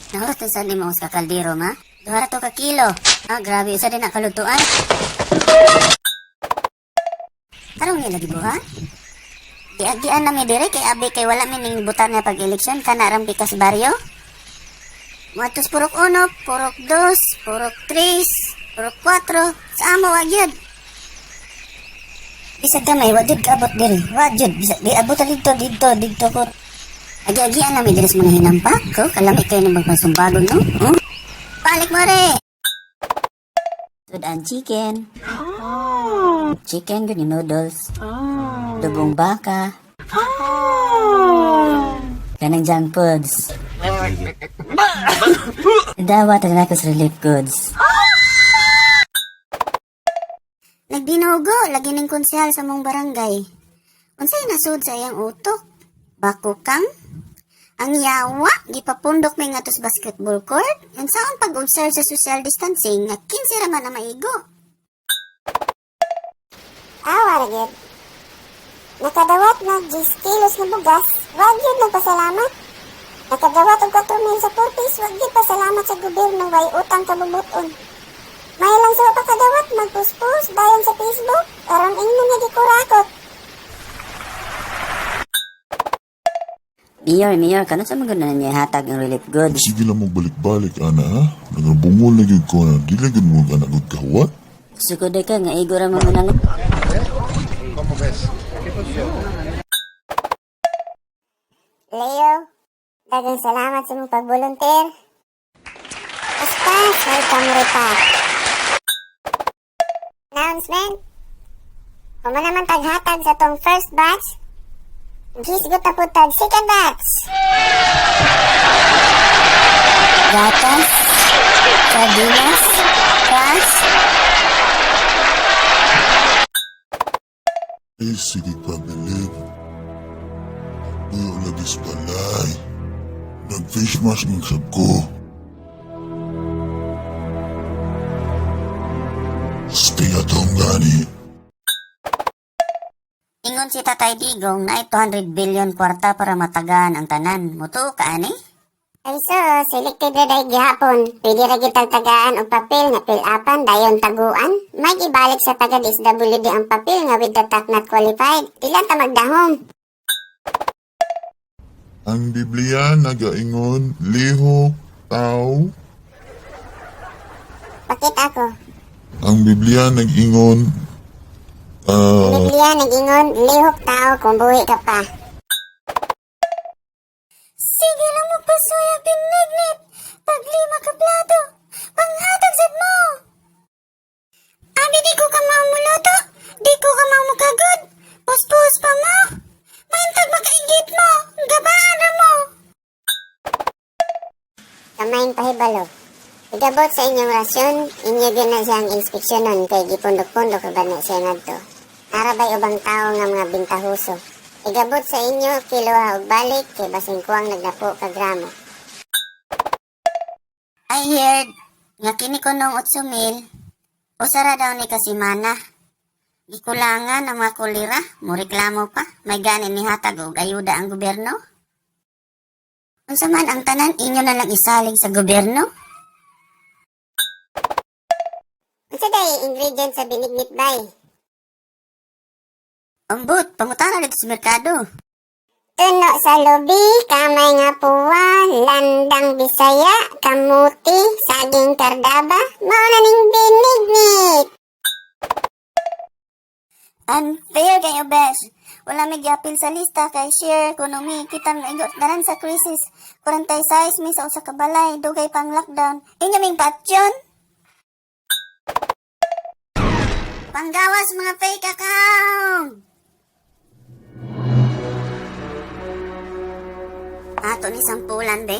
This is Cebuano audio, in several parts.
Nahurot sa nimo sa kaldero, ma? 2 ra to ka kilo. Ah, grabe, usa din na kalutuan. Tarong nila gibuha? Giagian na mi dire kay abi kay wala mi ning butan nga pag-eleksyon kana rang pikas baryo. Muadto Purok 1, Purok 2, Purok 3, Purok 4, sa amo wa gyud. Bisag gamay, wa jud kaabot diri. Wa jud, bisag di abot didto didto didto ko. Agi-agian na mi diri sa mga hinampak ko, kalami kayo ng magpasumbagon, no? Hmm? Balik mo re. Food and chicken. Chicken good noodles. Adobong baka. Kanang junk foods. Dawat na ako sa relief goods. Nagbinugo, lagi ning konsehal sa mong barangay. Unsay nasud sa iyang utok? Bako kang? Ang yawa, gipapundok may nga sa basketball court. Unsaon pag-observe sa social distancing nga 15 ra man ang maigo? Awa ra gyud. Nakadawat na 10 kilos nga bugas, wag gyud nagpasalamat. Nakadawat og 4 mil sa purpose, wag gyud pasalamat sa gobyerno, way utang kabubuton. May lang sa pakadawat, magpuspos dayon sa Facebook, aron ingnon nga gikurakot. Mayor, Mayor, kano sa mga na niya hatag ang relief goods? Sige lang mo balik-balik ana ha. Nagabungol na gyud ko na dili gyud mo ana gud kahuwat. Sukod ka nga igo ra mo nang. Leo, daghang salamat sa imong pag-volunteer. Paspas, welcome repa. Announcement. Human naman taghatag sa tong first batch. Gisgot na po tag second batch. Gatas, sardinas, crash. Eh, sige pabilib. Tuyo lagi sa balay. Nag-face mask ng sab ko. Stay at home gani. Ingon si Tatay Digong na 200 billion kwarta para matagaan ang tanan. Mutuo ka ani? Ay so, selected ra day gihapon. Pwede ra gyud tagtagaan og papel nga fill-upan dayon taguan. May gibalik sa taga DSWD ang papel nga with the tax not qualified. Dili ta magdahom. Ang Biblia nagaingon, lihok, tao. Pakita ko. Ang Biblia nag-ingon, Ang Biblia nag-ingon, lihok tao kung buhi ka pa. Sige lang mo pasuya binignit. Tag 5 ka plato. Panghatag sad mo. Abi di ko ka muluto. Di ko ka mukagod. Puspos pa mo. Maintag makaingit mo. Gabaan na mo. Kamayng pahibalo. Igabot sa inyong rasyon, inyo gyud na siyang inspeksyonon kay gipundok-pundok ba na siya ngadto. Ara bay ubang tawo nga mga bintahuso. Igabot sa inyo kilo og balik kay basin kuwang nagdapo ka gramo. I heard nga kini ko nung 8 mil. Usara daw ni kasimana. Gikulangan ang mga kulira, mo reklamo pa, may gani ni hatag og ayuda ang gobyerno. Unsa man ang tanan inyo na lang isalig sa gobyerno? Unsa day ingredient sa binignit bay? Ambot, pangutana dito sa merkado. Tuno sa lubi, kamay nga puwa, landang Bisaya, kamuti, saging kardaba, mao na ning binignit. Unfair kayo, besh. Wala may giapil sa lista kay share kuno mi kita nga igot tanan sa crisis. 46 mi sa usa ka balay, dugay pang lockdown. Inyo ming patyon. Panggawas mga fake account. Ato ni sampulan be.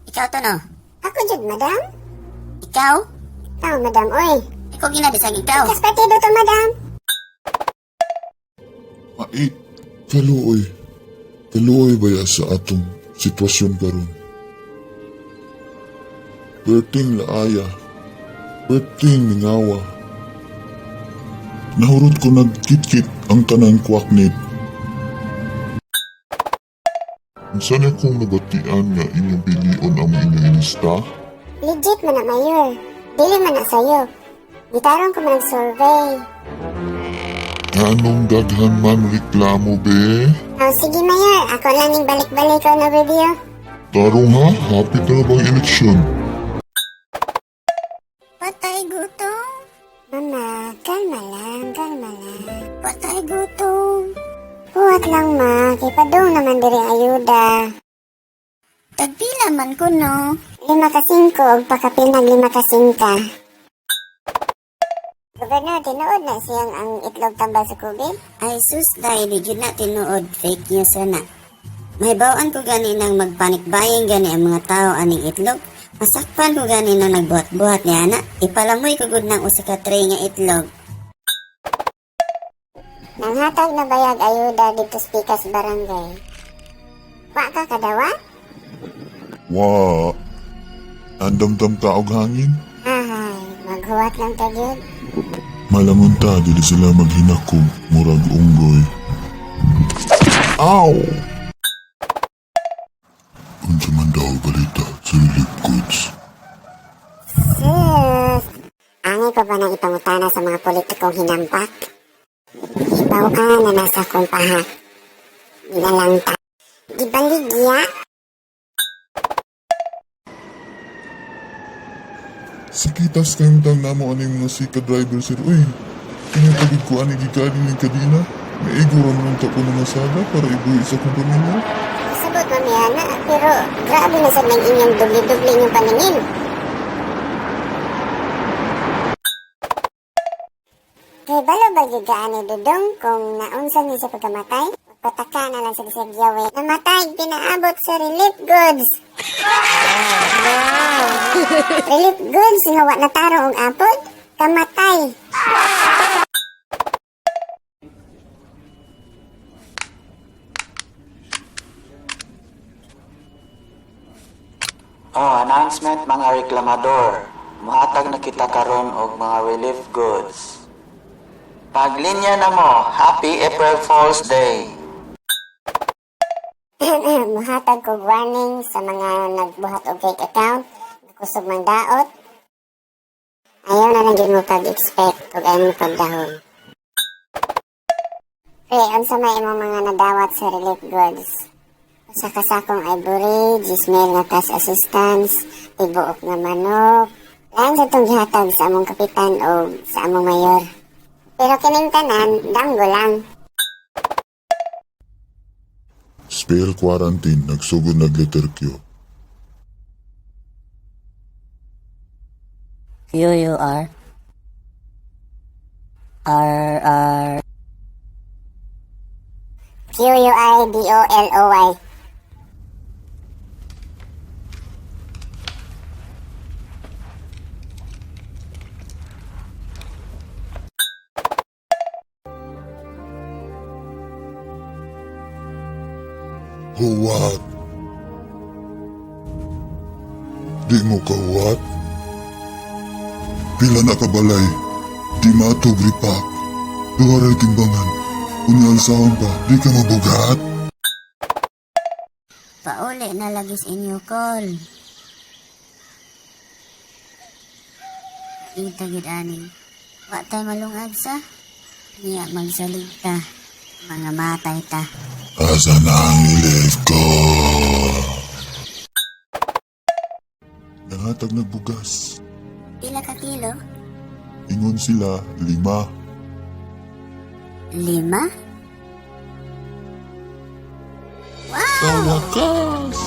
Ikaw to no. Ako jud, madam. Ikaw? Tao, madam, oy. Ikaw ginabisag ikaw. Kas partido to, madam. Mait, kaluoy. Kaluoy baya sa atong sitwasyon karon. Perting laaya, perting mingawa. Nahurot ko nagkitkit ang tanang kwaknit. Unsa na kong nabatian nga inyong pilion ang inyong ilista? Legit man na, Mayor. Dili man na sayo. Gitarong ko man ang survey. Anong daghan man reklamo be? Oh, sige, Mayor. Ako lang ning balik-balik ko na video. Tarong ha, hapit na bang eleksyon? Patay gutom. Mama, kalma lang, kalma lang. Patay gutom. Buhat lang, ma. Kay padung naman diri ang ayuda. Tagpila man ko no. 5 ka 5 og pakapinag 5 ka 5. Gobernador, tinuod na siyang ang itlog tambal sa COVID? Ay sus dai di gyud na tinuod, fake news na. Mahibaw-an ko gani nang magpanic buying gani ang mga tao aning itlog. Masakpan ko gani nang nagbuhat-buhat ni ana. Ipalamoy ko gud nang usa ka tray nga itlog. Nanghatag na bayag ayuda dito sa Pikas Barangay. Wa ka kadawa? Wa. Andamdam ka og hangin? Ahay, maghuwat lang ta gyud. Malamon ta, dili sila maghinakog, murag unggoy. Ow! Unsa man daw balita sa relief goods? Sus! Angay pa ba nang ipangutana sa mga politikong hinampak? Hibaw na nasa kong pahak. Ginalang ta. Gibaligya? Sikitas kayong namo aning mga sika driver sir. Uy, kinatagid ko ani gigaling ng kadina. Maigo ra man ang tako ng masada para ibuhi sa kong pamilya. Sabot mamaya na, pero grabe na sad ng inyong dubli-dubli inyong paningin. Kay balo ba gyud ka ani Dudong kung naunsa ni sa pagkamatay? Magpataka na lang sa bisag yawe. Namatay pinaabot sa relief goods. Relief goods nga wa nataro og apod, kamatay. Oh, announcement mga reklamador. Muhatag na kita karon og mga relief goods. Paglinya na mo, Happy April Fool's Day. Muhatag kog warning sa mga nagbuhat og fake account, kusog mang daot. Ayaw na lang gyud mo pag-expect ug ayaw mo pagdahom. Pre, unsa may imong mga nadawat sa relief goods? Usa ka sakong ivory, gismail nga cash assistance, tibuok nga manok. Lain sa itong gihatag sa among kapitan o sa among mayor. Pero kining tanan, danggo lang. Spell quarantine, nagsugod nag letter Q. Q U R R R Q-U-I-D-O-L-O-Y. Huwat! Di mo kahuwat? Pila na kabalay, di matog ripak. Duha ray timbangan, unya alsahon pa, di ka mabugat? Pauli na lagi sa inyo call. Ita gid ani. Wa tay malungag sa. Niya magsalig ta. Mga matay ta. Asa na ang relief ko? Nangatag nagbugas. Pila ka kilo? Ingon sila, 5. 5? Sa wakas!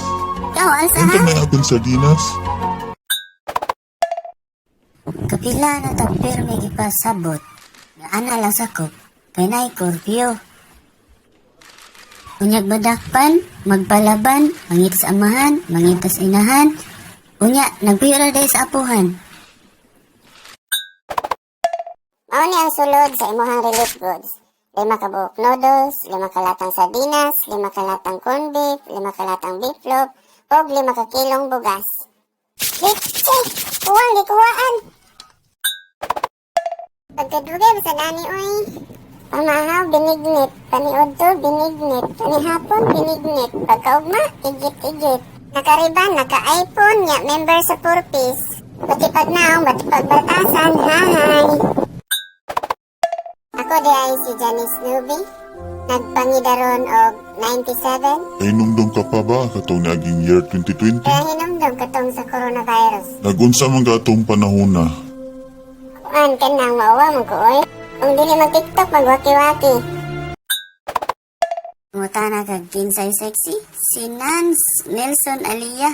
Ikaw, alsa Unta ha? may apel sardinas? Kapila na ta pirmi gipasabot. Nga ana lang sakop. Kay naay curfew. Unyag badakpan, magpalaban, mangitas amahan, mangitas inahan. Unya, nagpira day sa apuhan. Mao ni ang sulod sa imuhang relief goods. 5 ka buok noodles, 5 ka latang sardinas, 5 ka latang corned beef, 5 ka latang beef loaf, ug 5 ka kilong bugas. Leche! Kuwang gikuhaan! Pagkadugay ba sa dani, oy? Pamahaw, binignit. Paniudto, binignit. Panihapon, binignit. Pagkaugma, igit-igit. Nakariban, naka-iPhone, nya member sa purpose. Batipag naong, batipag batasan, hahay. Ako di ay si Janice Newby. Nagpangidaron og 97. Ay numdum ka pa ba katong niaging year 2020? Kaya hinumdum katong sa coronavirus. Nagunsa man ka atong panahon na. Kuan ka nang mauwa mo ko, oy. Kung dili mag-TikTok, magwaki-waki. Ngutana kag kinsay sexy? Si Nance Nelson Alia.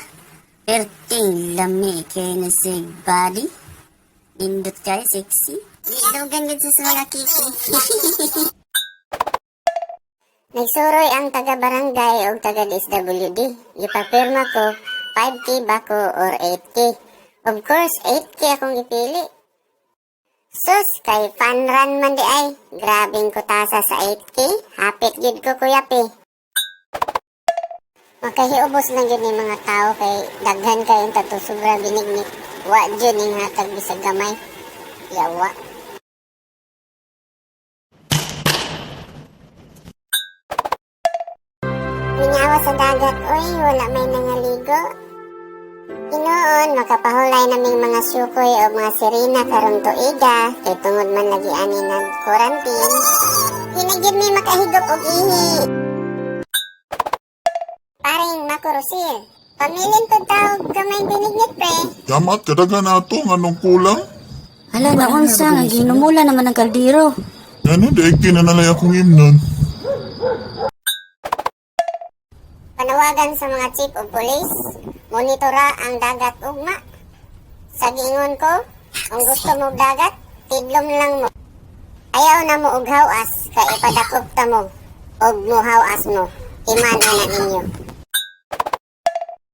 Perting lami kay na sig body. Nindot kay sexy. Gidugan gid sa mga kiki. Nagsuroy ang taga-barangay o taga-DSWD. Gipapirma ko, 5K ba ko or 8K. Of course, 8K akong gipili. Sus, kay fun run man di ay. Grabing kutasa sa 8K. Hapit gid ko kuya pi. Makahiubos lang yun ni mga tao kay daghan kayong tato sobra binignit. Wa jud ning hatag bisag gamay. Yawa. Mingawa sa dagat, uy, wala may nangaligo. Hinoon, makapahulay naming mga sukoy o mga sirena karong tuiga, kay tungod man lagi ani nag-quarantine. Hinagid mi makahigop og ihi. Paring makurusil, pamilin to tawag gamay binignit pre. Yamat kadagan ato nganong kulang? Hala na unsa nga ginumula naman ang kaldero. Ano daig kinanalay akong imnon. Panawagan sa mga chief of police, monitora ang dagat ugma. Sa giingon ko, kung gusto mo og dagat, tidlom lang mo. Ayaw na mo og hawas, kay ipadakop ta mo, og muhawas mo. Iman na ninyo.